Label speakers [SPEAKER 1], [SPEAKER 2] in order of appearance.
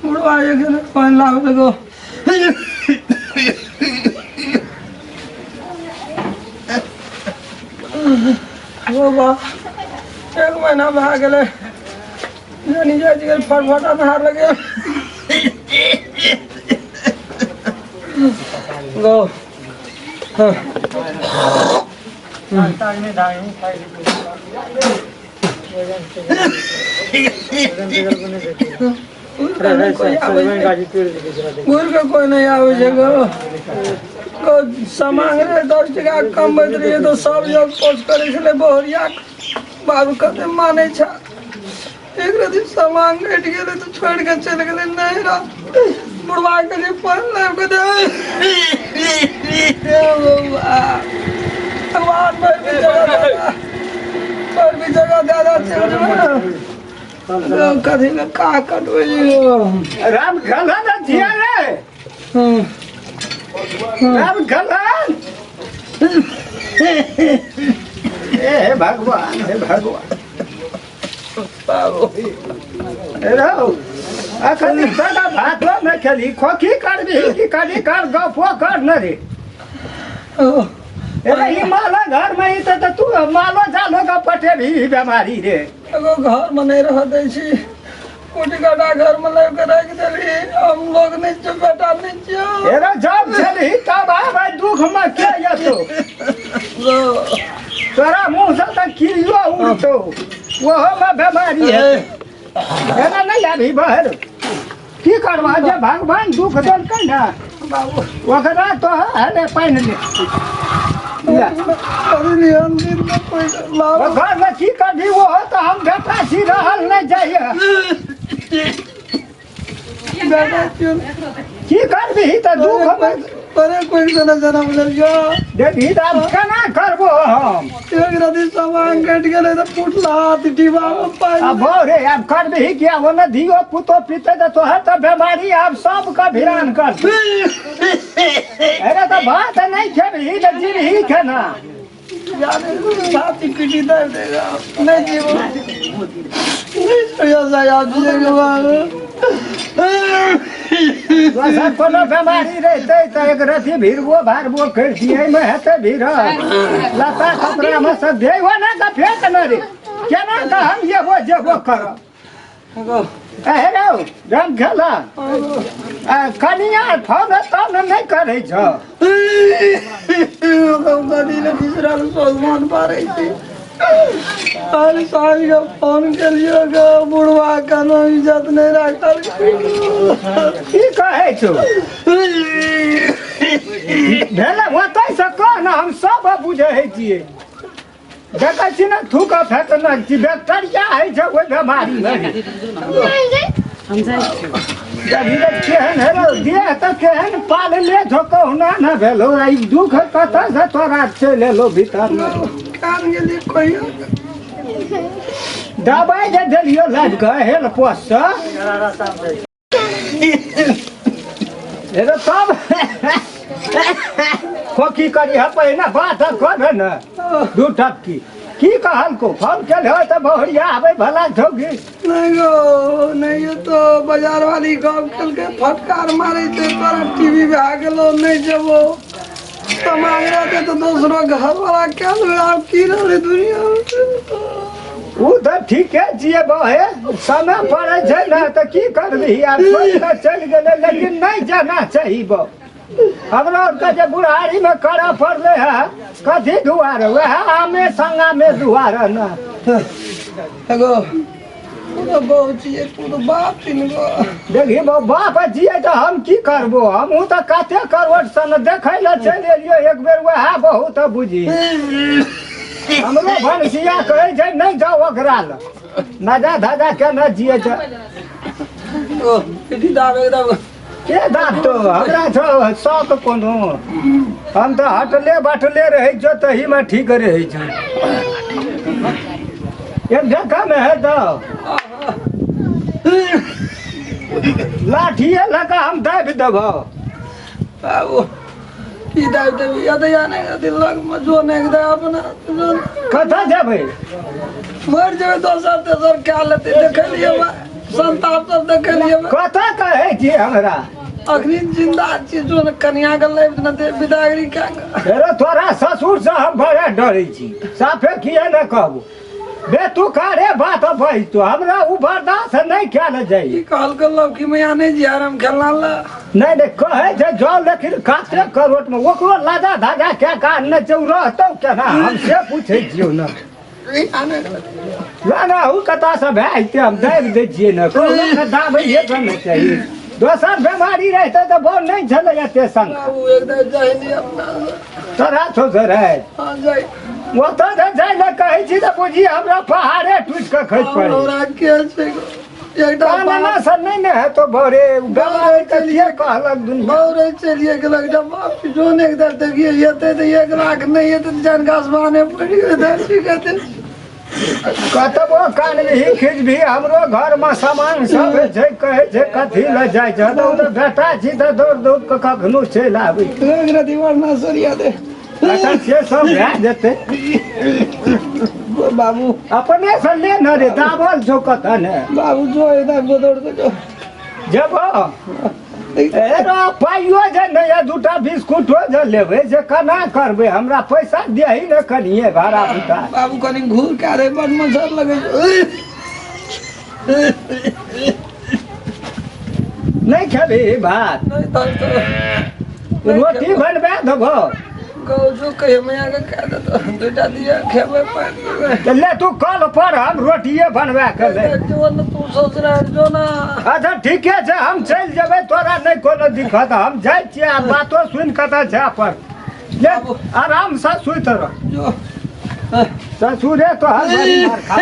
[SPEAKER 1] बुढ़वा एक पानि लाबे लगो। बाबा, एक महीना भए गेलै, जनी जाइ छियै फटफटा नहार लगे गो। घुरि कऽ कोइ नहि आबै छै गो। गो सामान रे, 10 टका कमबैत रहियै तऽ सब जग पोस करै छलै। बहुरिया बाबू कते मानै छै। एक रति सामान घटि गेलै तऽ छोड़ि कऽ चलि गेलै नैहरा। बुढ़वा के लिए पानि लाबि कऽ दे। बौआ, भगवान भरि भी जगह दे दे, भरि भी जगह दे दे। चलि जेबै ने कथी ने का कटबै।
[SPEAKER 2] राम गलन जिया रे। राम गलन, हे भगवान, हे भगवान।
[SPEAKER 1] बाबू।
[SPEAKER 2] रौ, अखन सादा भातो नहि खेली, खोखी करबी कि कभी कर गपो कर न रे। ए, ई माला घर में ई तऽ तू मालो जालो का पटेबी ई बेमारी रे?
[SPEAKER 1] एगो घर में नहीं रह दै छी, कुटी काटा घर में लाबि के राखि देली। हम लोग नहीं छियो, बेटा नहीं छियो।
[SPEAKER 2] ए रे, जब छली तब आबै दुख में के यतो? तोरा मुँह से तऽ किरियो उड़तो, ओहो में बेमारी है। एना नहीं आबी बाहर, की करबा जे भगवान दुख देलकै ने।
[SPEAKER 1] बाबू।
[SPEAKER 2] ओकरा तो हले पानि ले।
[SPEAKER 1] अरे, हम दिन में कोई लाभ
[SPEAKER 2] घर में की करबी? वो तऽ हम बेटा छी, रहल नहीं जाइए।
[SPEAKER 1] बेटा छियो।
[SPEAKER 2] की करबी तऽ दुख में
[SPEAKER 1] अरे, कोई जना जना बुझलियो।
[SPEAKER 2] देखी तऽ आब केना करबो हम?
[SPEAKER 1] एक राति सामान कटि गेलै तऽ फुटला हाथ डिब्बा में पानि।
[SPEAKER 2] आब बौ रे, आब करबही किया? ओने धियो पुतो पीते तऽ तोहर तऽ बेमारी आब सबके भिरान कर। अरे, तऽ भात नहि खेबही तऽ जीबही केना?
[SPEAKER 1] जाने छाती पीटी दर्द देगा, नहीं जीवो नहीं सोया जाया जिएगा बाबू।
[SPEAKER 2] दोसर कोनो बेमारी रहितै तऽ एक रति भिड़बो भाड़बो करितियै, एहिमे हेतै भीड़? लत्ता कपड़ामे सब भेबो ने तऽ फेक ने रे, केना कऽ हम जेबो जेबो करब? हे रौ राम खेला, कनिया फोन तोन नहि करै छौ?
[SPEAKER 1] कथी लए बिसरल सोचमान पारै छी। अरे, साँझ के फोन केलियो गे, बुढ़वा केनो इज्जत नहीं राखल।
[SPEAKER 2] की कहै छौ? भेलै ओतहिसँ कह ने, हम सब बुझै छियै। देखै छी ने, थूक फेकने छी, बैक्टीरिया होइ छै ओहि बेमारीमे। देखी तऽ केहन हेरो देह तऽ केहन पालले छौ, कहुना ने भेलो। ई दुख कतऽसँ तोरा चलि एलो भीतरमे?
[SPEAKER 1] कान गेलियै कहियो।
[SPEAKER 2] दबाइ जे देलियो लाबि कऽ हेल पोससँ हेरो, तब खोखी करी है। पहिने बात कर ने दू टपकी। की कहलको? फोन केल हो तऽ बहुरिया आबै भला छौ की?
[SPEAKER 1] नहीं गो, नहीं तो बाजार वाली गप केलकै, फटकार मारै छै, तोरा टीवी भए गेलो, नहीं जेबो। समाज रहते तऽ दोसरो घर वाला कए लेबै। आब की रहलै दुनिया?
[SPEAKER 2] ओ तऽ ठीके छियै बहे, समय पड़ै छै ने तऽ की करबिही? आब छोड़ि कऽ चलि गेलै, लेकिन नहि जाना चाही बौ। हमरा आरके जे बुढ़ारीमे करऽ पड़लै है, कथी दुआरे? वएह आमे संगामे दुआरे ने।
[SPEAKER 1] एगो तू तऽ बहु छियै, तू तऽ बाप छी ने गो।
[SPEAKER 2] देखी बौ, बाप छियै तऽ हम की करबो? हमहूँ तऽ कते करोड़ सन देखै लए चलि एलियै एक बेर, वएह बहुत बुझी। हमरो भनसिया कहै छै, नहि जाउ ओकरा लग, नजा धजा केने जियै छै।
[SPEAKER 1] ओ पीठी दाब एकदम।
[SPEAKER 2] के दाँतो हमरा छौ शौक कोनो? हम तऽ हटले बटले रहै छियौ, तहीमे ठीक रहै छौ। एक जगहमे है तऽ लाठिए लऽ कऽ हम दाबि देबौ।
[SPEAKER 1] बाबू। की दाबि देबी अदैया नहि अथी लगमे जो नहि दे अपना जो
[SPEAKER 2] कतऽ जेबै
[SPEAKER 1] मरि जेबै दोसर तेसर कए लेतै देखै लियै संताप सब देखै लियै
[SPEAKER 2] कतऽ कहै छी हमरा
[SPEAKER 1] अखनी जिंदा छी जो ने कनिया के लाइफ न दे विदागरी कए के
[SPEAKER 2] हेरो तोरा ससुर से हम बड़ा डरै छी साफे किए ने कहबू बे तू कारे बात बजतो हमरा उ बर्दाश्त नहि कयल जाइ
[SPEAKER 1] की कहलकै लौकी मैया नहि जियार हम खेलना ला
[SPEAKER 2] नहि नहि कहै छै जाउ लेकिन काते करोट मे ओकरो लाजा धाजा के कान नहि छै उ रहतौ केना हम से पूछै छियौ ने ना ना उ कता से भए जेतै हम दाबि दै छियै ने कहुना ने दाबैये के ने चाही दोसर बेमारी रहितै तऽ बड़ नहि छलै एते संग
[SPEAKER 1] बाबू एकदम जाहि अपना
[SPEAKER 2] तोरा छौ से रहै
[SPEAKER 1] हाँ जाइ
[SPEAKER 2] ओतऽ जे जाइ लए कहै छी तऽ बुझी हमरा पहाड़े टूटि कऽ खसि पड़ै
[SPEAKER 1] हमरा के छै एकटा
[SPEAKER 2] कानना से नहि ने हेतौ भोरे बेमारी तऽ लिए कहलक दुनिया
[SPEAKER 1] बौरे चलिए गेलक जब बाप जोन एक दर देखिए एते तऽ 1 लाख नहि एते तऽ जान घास बहाने पड़ि गेलै कहते
[SPEAKER 2] कतबो कानबिही खिचबिही हमरो घरमे सामान सब छै कहै छै कथी लए जाइ छै तऽ ओ तऽ बेटा छी तऽ दौड़ दौड़ कऽ कखनो चलि आबै
[SPEAKER 1] एक रति वरना सरिया दे
[SPEAKER 2] अच्छा से सब भए जेतै
[SPEAKER 1] बाबू
[SPEAKER 2] अपने से ले न रे दाबल छौ कतऽ ने
[SPEAKER 1] बाबू जो एकदम गोदौड़ के जो
[SPEAKER 2] जेबो एरो पाइयो जे नहि यऽ दूटा बिस्कुटो जे लेबै से केना करबै हमरा पैसा देही ने कनिए भाड़ा भुता
[SPEAKER 1] बाबू कनि घूर के रे बड मच्छर लगै छै
[SPEAKER 2] नहि खेबही भात
[SPEAKER 1] नहि तऽ
[SPEAKER 2] रोटी बनबा देबो
[SPEAKER 1] गौ जो कहियो मैया के कह देतो दूटा दिया खेबै पानि पीबै
[SPEAKER 2] तऽ ले तू कल पर हम रोटिए बनबा के ले
[SPEAKER 1] जो न तू ससुराल जो ना
[SPEAKER 2] अच्छा ठीके छै हम चलि जेबै तोरा नहि कोनो दिक्कत हम जाइ छियै आ बातो सुनि कऽ तऽ जाय पर ले आरामसँ सुति रह
[SPEAKER 1] जो
[SPEAKER 2] ससुरे तोहर बड़ी मार खा